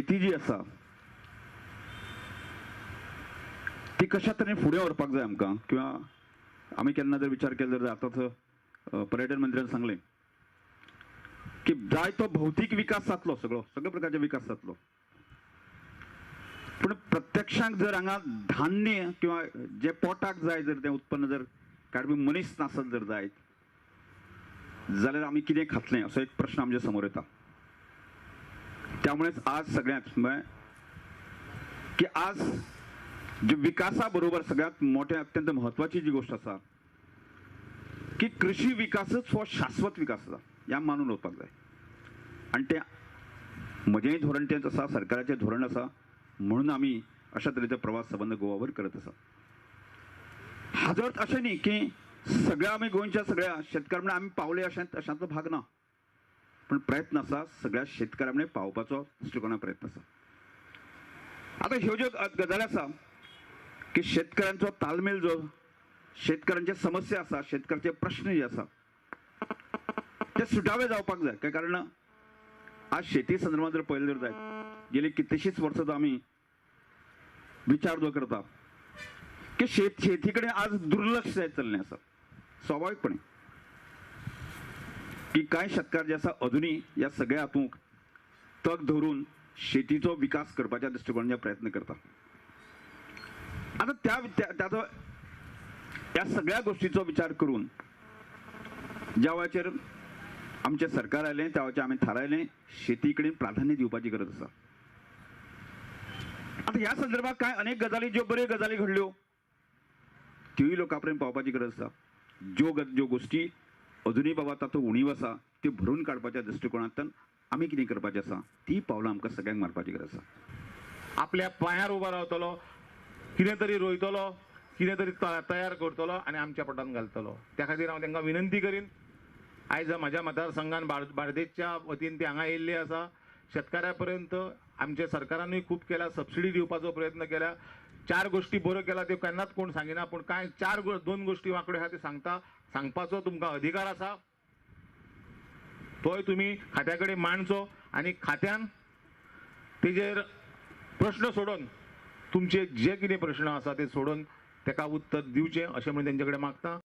शेती जी आसा ती कशा तरेन फुडें व्हरपाक जाय आमकां, किंवा आमी केन्ना जर विचार केलो जर आतांच पर्यटन मंत्र्यान सांगलें की जाय तो भौतीक विकास जातलो, सगळो सगळ्या प्रकारचे विकास जातलो, पूण प्रत्यक्षांत जर हांगा धान्य किंवा जे पोटाक जाय जर तें उत्पन्न जर काडपी मनीस नासत जर जायत जाल्यार आमी कितें खातलें असो एक प्रश्न आमच्या समोर येता. त्यामुळेच आज सगळ्यांत म्हळ्यार की आज जे विकासा बरोबर सगळ्यात मोठे अत्यंत म्हत्वाची जी गोष्ट आसा की कृषी विकासच हो शाश्वत विकास आसा ह्या मानून वचपाक जाय. आनी तें म्हजेंय धोरण तेंच आसा, सरकाराचें धोरण आसा, म्हणून आमी अशा तरेचो प्रवास संबंद गोवावर करत आसा. हाजो अर्थ अशें न्ही की सगळ्या आमी गोंयच्या सगळ्या शेतकार म्हणून आमी पावले अशें अशांतलो भाग ना, पूण प्रयत्न आसा सगळ्या शेतकारां म्हणून पावपाचो दृश्टिकोणा प्रयत्न आसा. आतां ह्यो ज्यो गजाली आसा की शेतकऱ्यांचो तालमेल जो शेतकऱ्यांचे समस्या आसा, शेतकऱ्याचे प्रश्न जे आसा ते सुटावे जावपाक जाय. काय कारण आज शेती संदर्भात जर पळयलें जर जायत गेली कितलीशीच वर्सां जो आमी विचार जो करता की शेती कडेन आज दुर्लक्ष जायत चल्लें आसा. स्वाभाविकपणे की कांय शेतकार जे आसा अजुनूय ह्या सगळ्या हातूंक तग धरून शेतीचो विकास करपाच्या दृश्टिकोणाचे प्रयत्न करता. आतां त्याचो ह्या सगळ्या गोष्टीचो विचार करून ज्या वेळाचेर आमचें सरकार आयलें त्या वेळाचेर आमी थारायलें शेती कडेन प्राधान्य दिवपाची गरज आसा. आतां ह्या संदर्भात कांय अनेक गजाली ज्यो बऱ्यो गजाली घडल्यो त्योय लोकां पर्यंत पावपाची गरज आसा. ज्यो गोष्टी अजुनूय बाबा तातूंत उणीव आसा त्यो भरून काडपाच्या दृश्टिकोणांतल्यान आमी कितें करपाचें आसा ती पावलां आमकां सगळ्यांक मारपाची गरज आसा. आपल्या पांयार उबो रावतलो, कितें तरी रोयतलो, कितें तरी तयार करतलो आनी आमच्या पोटान घालतलो. त्या खातीर हांव तांकां विनंती करीन, आयज म्हज्या मतदारसंघान बार्देसच्या वतीन ती हांगा येयल्ली आसा. शेतकाऱ्या पर्यंत आमच्या सरकारानूय खूब केला, सबसिडी दिवपाचो प्रयत्न केला, चार गोष्टी बऱ्यो केला त्यो केन्नाच कोण सांगिना, पूण कांय दोन गोष्टी वांकड्यो आहा त्यो सांगता, सांगपाचो तुमकां अधिकार आसा, तोय तुमी खात्या कडेन मांडचो आनी खात्यान तेजेर प्रश्न सोडोवन तुमचे जे कितें प्रश्न आसा ते सोडोवन ताका उत्तर दिवचें अशें म्हणून तेंचे कडेन मागता.